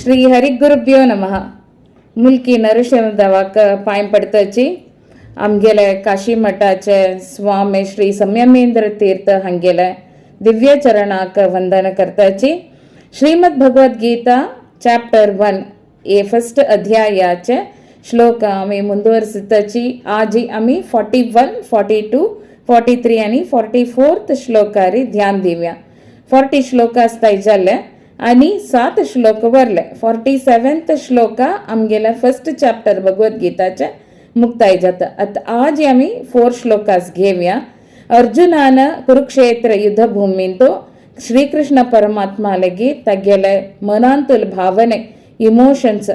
श्री हरिगुरुभ्यो नमः. मुलकी नरशिंहदेवाक पांय पडतची आमगेले काशी मठाचे स्वामी श्री संयमेंद्र तीर्थ हांगेले दिव्य चरणाक वंदन करताची. श्रीमद भगवद गीता चॅप्टर 1 हे फर्स्ट अध्यायाचे श्लोक आमी मुंदुवरसताची. आजी आमी 41, 42, 43 आनी 44 श्लोकारी ध्यान दिवया. 40 श्लोक आसताय जाले आनी 7 श्लोक वरले. 47 श्लोका आमगेले फर्स्ट चॅप्टर भगवद गीताचे मुक्ताय जाता. आतां आज आमी 4 श्लोकास घेवया. अर्जुनान कुरुक्षेत्र युद्धभूमींत श्रीकृष्ण परमात्मा लेगीत तागेले मनांतले भावने इमोशन्स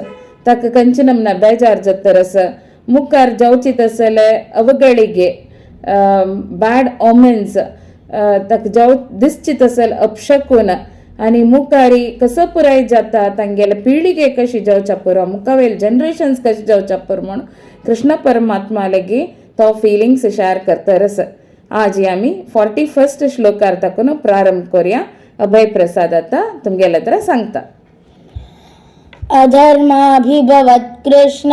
ताका कंचे नमना बेजार जाता आसा, मुखार जावची तसले अवघडिगे बॅड ओमेन्स ताका जाव दिसची तसले अपशकून आनी मुखारी कसो पुराय जाता, तांगेले पिळगे कशी जावच्या पुरो, मुखावेले जनरेशन्स कशी जावच्या पुरो म्हूण कृष्ण परमात्मा लेगीत तो फिलिंग्स शेअर करता आसा. आज आमी 41 श्लोकार ताकून प्रारंभ करूया. अभय प्रसाद आतां तुमगेले तर सांगता. अधर्माभिभवत् कृष्ण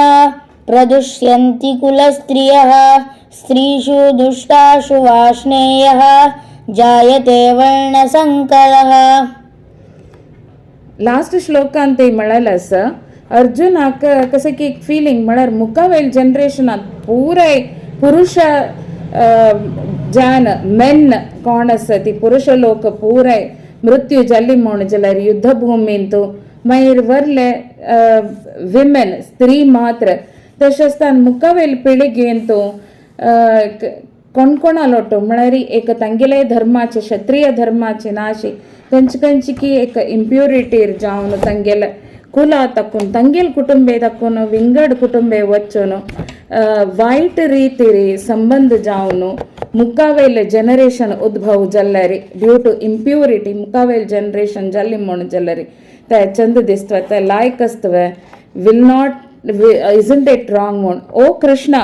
प्रदुष्यन्ति कुलस्त्रियः स्त्रीषु दुष्टाषु वार्ष्णेयः जायते वर्णसङ्करः. लास्ट श्लोकांत ते म्हळ्यार आसा अर्जुनाक कशें की एक फिलींग म्हळ्यार मुखावेल जनरेशनात पुराय पुरुष जान मेन कोण आसा ती पुरुष लोक पुराय मृत्यू जाल्ली म्हूण जाल्यार युद्धभूमींत मागीर वरले विमेन स्त्री मात्र. तशें आसतना मुखावेल पिळगेंत कोण कोणालोटो म्हळ्यार एक तांगेले धर्माचे क्षत्रिय धर्माचे नाशी खंयचे खंयचे की एक इम्प्युरिटीर जावन तांगेले कुला ताकून तांगेल कुटुंबे ताकून विंगड कुटुंबे वचून वायट रितीरी संबंद जावन मुखावेले जनरेशन उद्भव जाल्यार ड्यू टू इम्प्युरिटी मुखावेल जनरेशन जाल्ली म्हूण जाल्यार ते चंद दिसतवे ते लायक आसतवे will not isn't it wrong म्हूण. O Krishna,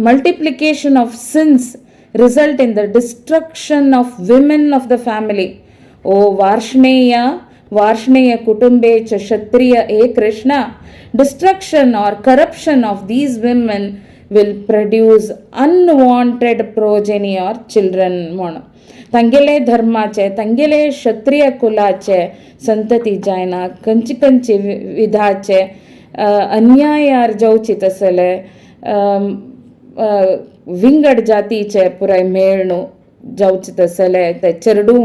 multiplication of sins result in the destruction of women of the family. O Varshneya, Varshneya kutumbe cha Kshatriya, E Krishna, destruction or corruption of these women will produce unwanted progeny or children म्हूण. तांगेले धर्माचे तांगेले क्षत्रिय कुलाचे संतती जायना खंयचे खंयचे विधाचे अन्यायार जावची तसले विंगड जातीचे पुराय मेळ न्हू जावचे तसले ते चेडूं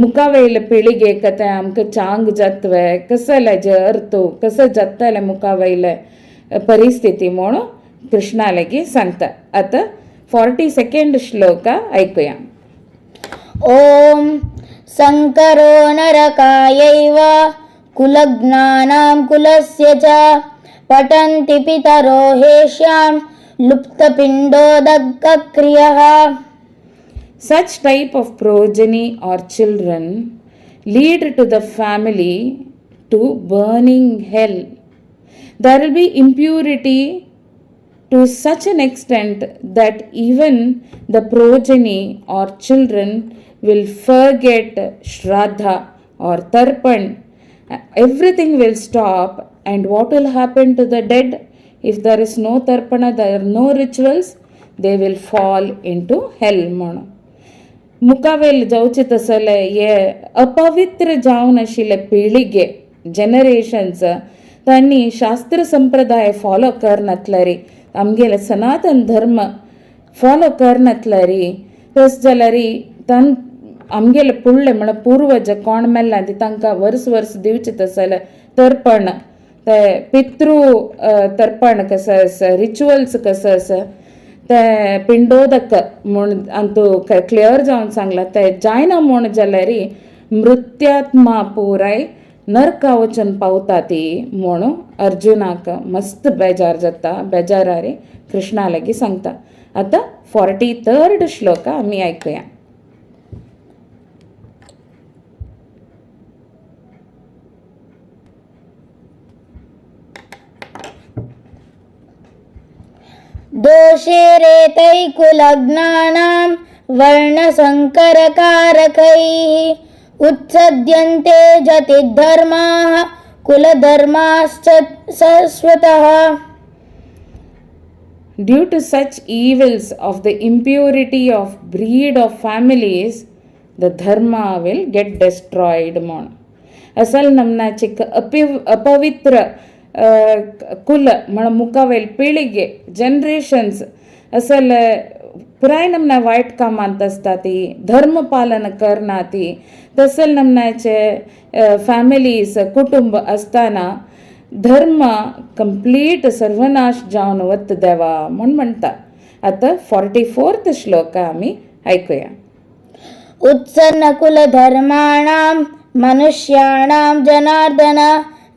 मुखावयले पिळगेक तें आमकां चांग जातवे कसले जे अर्थ कसो जातले मुखावयले परिस्थिती म्हूण कृष्णा लागीं सांगता. आतां 42 श्लोक आयकुया. ॐ सङ्करो नरकायैव कुलज्ञानां कुलस्य च पतन्ति पितरो हेष्यां लुप्तपिण्डोदकक्रियः. Such type of progeny or children lead to the family to burning hell. There will be impurity to such an extent that even the progeny or children will forget Shraddha or Tarpan. Everything will stop, and what will happen to the dead? If there is no Tarpana, there are no rituals, they will fall into hell म्हणून. मुखावेल जावचे तसले हे अपवित्र जावन आशिल्ले पिळगे generations तांणी शास्त्र संप्रदाय फॉलो करनातल्यारी आमगेले सनातन धर्म फॉलो करनातल्यारी तस जाल्यारी तां आमगेले पुडले म्हळ्यार पूर्वज कोण मेल्ला ती तांकां वर्स वर्स दिवचे तसले तर्पण ते पितृ तर्पण कसं आसा, रिच्युअल्स कसं आसा, ते पिंडोदक म्हूण अंतू क्लियर जावन सांगलां ते जायना म्हूण जाल्यार मृत्यात्मा पुराय नरका वचून पावता ती म्हूण अर्जुनाक मस्त बेजार जाता. बेजारारी कृष्णा लागीं सांगता. आतां 43 श्लोक आमी आयकुया. दोषेरेतैकुलज्ञानां वर्णसङ्करकारकैः उत्सद्यन्ते जतिधर्माः कुलधर्माश्च शाश्वतः. Due to such evils of the impurity of breed of families, the dharma will get destroyed म्हण. असल नमनाचिक अपवित्र कुल म्हण मुखावेल पिळगे जनरेशन्स असल पुराय नमना वायट कामांत आसता ती, धर्म पालन करना ती. तसल नमनाचे फॅमिलीज कुटुंब आसतना धर्म कंप्लीट सर्वनाश जावन वत देवा म्हूण म्हणटा. आतां 44th श्लोक आमी आयकुया. उत्सन्नकुलधर्माणां मनुष्याणां जनार्दन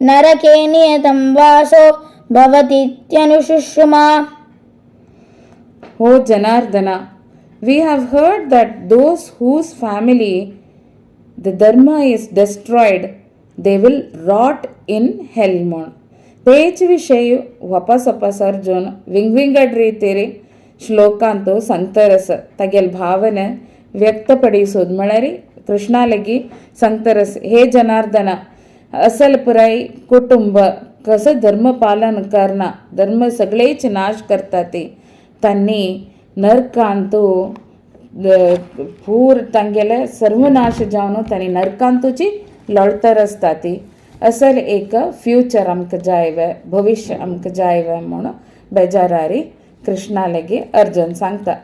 नरके नियतं वासो भवतीत्यनुशुश्रुमा. O Janardana, we have heard that those whose family the dharma is destroyed, they will rot in hell म्हूण. तेच विशय वापस वापस अर्जुन विंगविंगड ರೀತಿರಿ ಶ್ಲೋಕಾಂತು ಸಂತರಸ ತಗೆಲ್ ಭಾವನೆ ವ್ಯಕ್ತಪಡಿಸೋದು. म्हळ्यार कृष्णा लगी संतरस, हे जनार्दना, असल पुराय कुटुंब कसं धर्म पालन करना, धर्म सगळेच नाश करता ती, त्यांनी नरकांतू पूर तांगेले सर्वनाश जावन तांणी नरकांतूची लोळतर आसता ती. असल एक फ्युचर आमकां जाय वे, भविश्य आमकां जाय वे म्हूण बेजारारी कृष्णा लगी अर्जुन सांगता.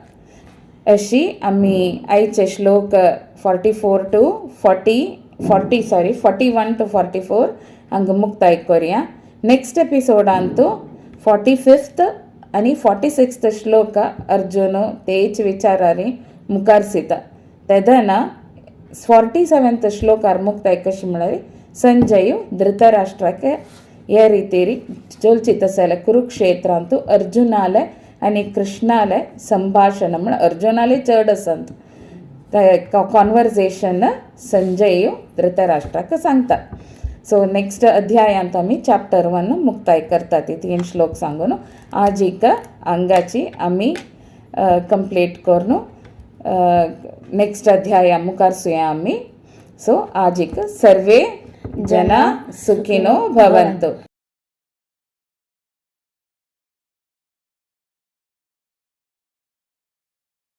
अशी आमी आयचे श्लोक 44 to 40 40, sorry, 41 to 44 हांगा मुक्ताय करुया. नेक्स्ट एपिसोडांतू 45th आनी 46th श्लोक अर्जुन तेच विचारारी मुखार सिता. तेदना 47th श्लोकार मुक्ताय कशी म्हळ्यार संजय धृतराष्ट्राक हे ರೀತಿರಿ ಚೋಲ್ಚಿತ ಸಲ ಕುರುಕ್ಷೇತ್ರಾಂತು अर्जुनाले आनी कृष्णाले संभाषण म्हण अर्जुनाले चड आसंत कॉन्वर्जेशन संजय धृतराष्ट्राक सांगता. सो नेक्स्ट अध्यायांत आमी चॅप्टर 1 मुक्ताय करता ती तीन श्लोक सांगून. आज एक अंगाची आमी कंप्लीट करून नेक्स्ट अध्याया मुखार सुया आमी. सो आज एक सर्वे जना सुखिनो भवन्तु.